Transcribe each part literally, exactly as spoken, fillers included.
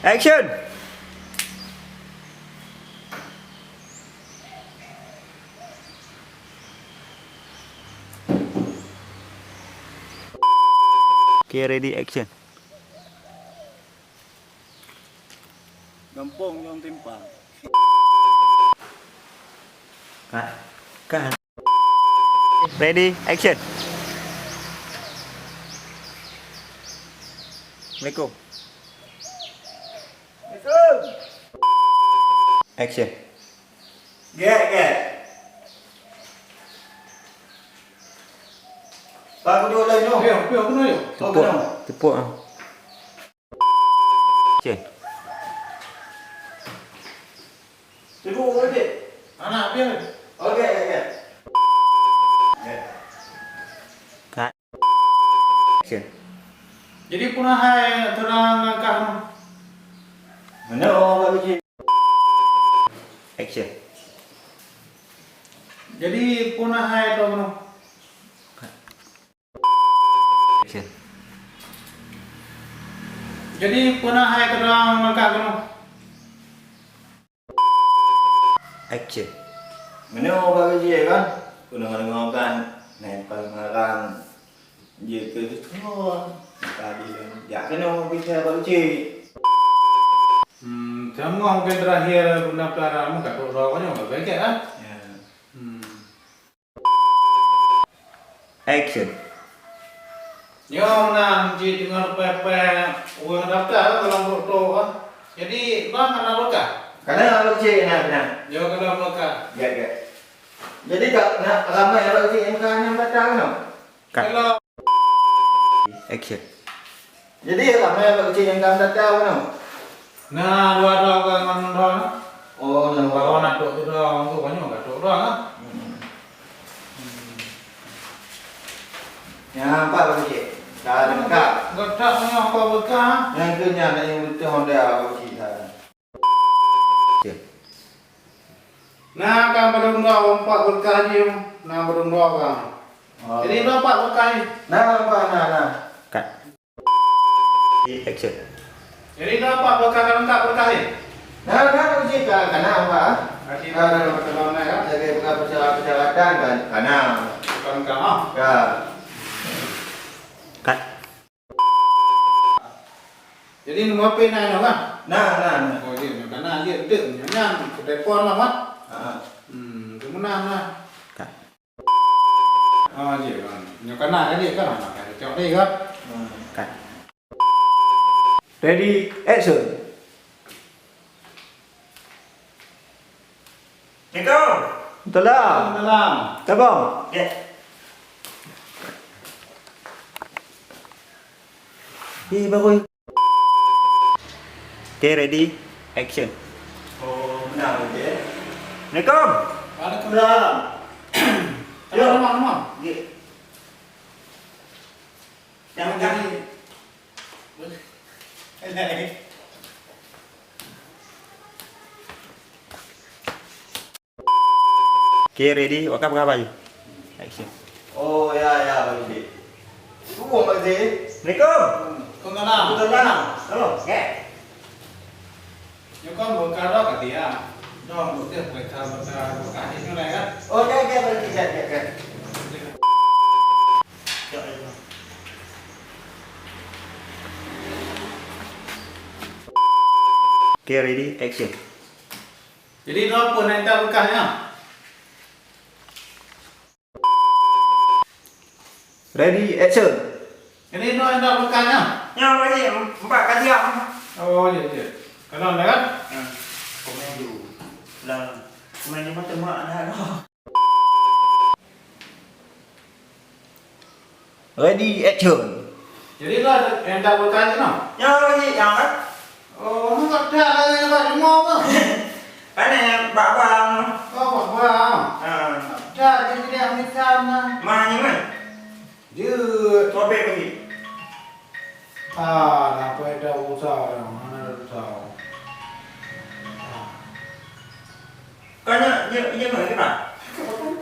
Action! Oke, ready, action. Gampông nyang timpang. Cut. Cut. Ready, action. Assalamualaikum. Assalamualaikum. Action. Gèt, gèt. Pak Guru lain tu. Pion, pion, keunoe. Teupeuk, teupeuk, ah. Cek. Teupeuk, cek. Anak pion. Okey, okey, okey. Okey. Cut. Action. Jadi, peue na hai teurang langkah nyoe? Mana orang bagi cek? Action. Jadi, peue na hai teurang nyoe? Action. Jadi, peue na hai teurang langkah nyoe? Action. Meunyoe bak uji kan, keuneuk deungoe kan, nempel ngarang jeuet keu tutoe, tadi jak keunoe bisa bak uji. Hmm, sama mungkin terakhir pendaftaran mu kat Tok Dong nyoe, bengket ah. Ya. Hmm. Action. Nyoe meunan cit deungon pèh-pèh ureueng daftar dalam dokto kan. Jadi, bang kana beukah? Kana beukah, na, na. Nyoe kana beukah? Ya, ya. Jadi, ka, na, ramai orang cit yang kana daftar kan? Cut. Kalau action. Jadi, ramai bak cit nyang ka meutatau nyoe? Na dua droe ka ngon droe. Oh, na dua droe. Baru na trok sidroe, ngon geuh nyoe ka trok droe, kan? Hmm. Nyang pat bak cit? Ka deungka. Geutak nyoe ka beukah. Nyang keu nyan, nyang beutôi honda bak cit. Cit. Na ka padum droe, empat beukah jih, na padum droe ka. Oh. Jadi, na empat beukah jih. Na, na, na, na. Cut. Action. Jadi, na empat beukah ka leungkap beukah jih? Na, na, uji ka, ka na, Pak. Ka na. Jadi, beukah persyaratan, persyaratan kan, ka na. Bukan ka, ha? Ya. Cut. Jadi, nomor H P na inoe kan? Na, na, na. Oh, jeuet, nyoe ka na, jeuet, jeuet, nyoe nyan, kutelepon lah, Mat. Ha. Hmm, keu meunan lah. Cut. Oh, jeuet, kan. Nyoe ka na, jeuet, kan? Nah, ka cocok deh, kan? Hmm. Cut. Ready, action. Assalamualaikum. Salam. Salam. Salam. Ya. Ih, bagus. Oke, ready, action. Oh, benar, oke. Assalamualaikum. Waalaikumsalam. Ayo, rumah, rumah. Ya. Jangan, jangan. Oke, ready? Wakaf berapa je? Action. Oh, ya, ya, Bang Cik. Assalamualaikum. Waalaikumsalam. Waalaikumsalam. Halo, oke. Nyoe kon buka rok ka dia. Dong, buka, buka, buka, buka, itu lah, ya. Oke, oke, Bang Cik, siap, siap, siap. Oke, ready, action. Jadi, droe pun yang tak bekah nyoe? Ready, action. Jadi, droe yang tak bekah nyoe? Nyoe lagi, empat kali ah. Oh, ya, ya. Kalau dah kan? Hmm. Komen dulu. Lah, komen cuma temak dah. Ready, action. Jadi lah, yang tak bertanya noh? Ya, lagi, yang kan? Oh, mu tak ada lagi, Pak, cuma apa? Kan yang bak bang. Oh, bak bang. Ha. Tak ada, jadi yang di sana. Mana ni, man? Jeuet. Sobek lagi. Ah, nak pai dah usah, mana dah usah. Ah. Kau nak, ya, ya, mana, kenapa?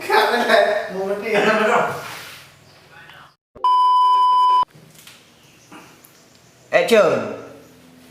Kau tak ada, mau mati. Ada berapa? Action.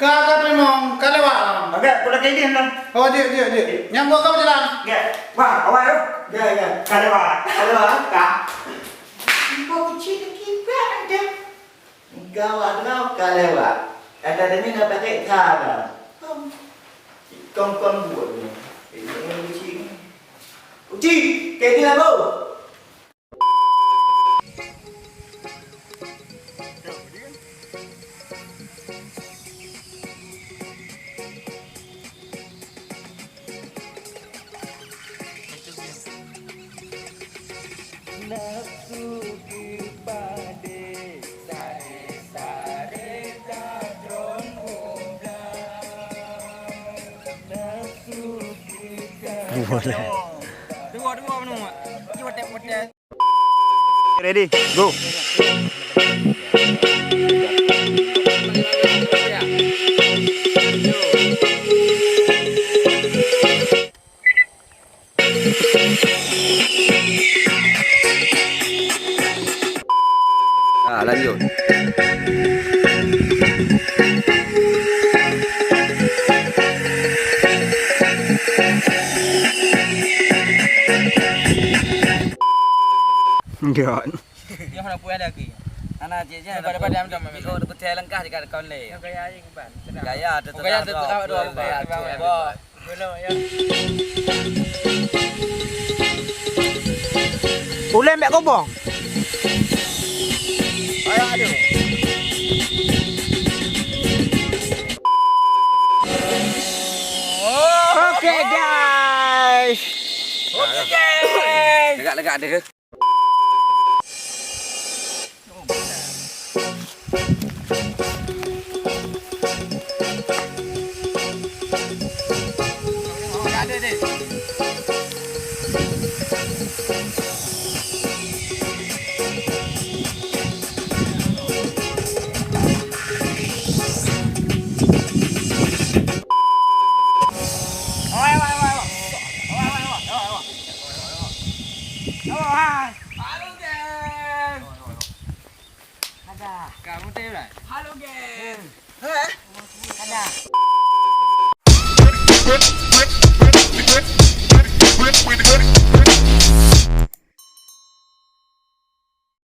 Ka, ka teurimong, ka lewat. Oke, udah kayak gini, Bang. Oh, jeuet, jeuet, jeuet. Nyang buat kau jalan. Oke. Bang, awai tu. Oke, oke. Ka lewat. Ka lewat, ka. Ibu kecil lagi berada. Gawat lah, ka lewat. Ada demi nak pakai cara. Kong-kong buat ni. Ini kucing. Kucing, kayak gini lah, Bu. Dua, dua, dua. Ready, go. Ah, lanjut. Enggak. Dia mana pun ada lagi. Anak cik je. Pada-pada macam mana? Oh, tu kutai lengkah dekat kawan leh. Yang gaya aja, Iban. Gaya, tu gaya tu, tu, tu, tu, tu, tu, tu, tu, tu. Ulèe bèk gobong. Ayo, aduh. Oke, guys. Oke, guys. Legak-legak deh. Halo, geng. Ada. Kamu teh, Bray? Halo, geng.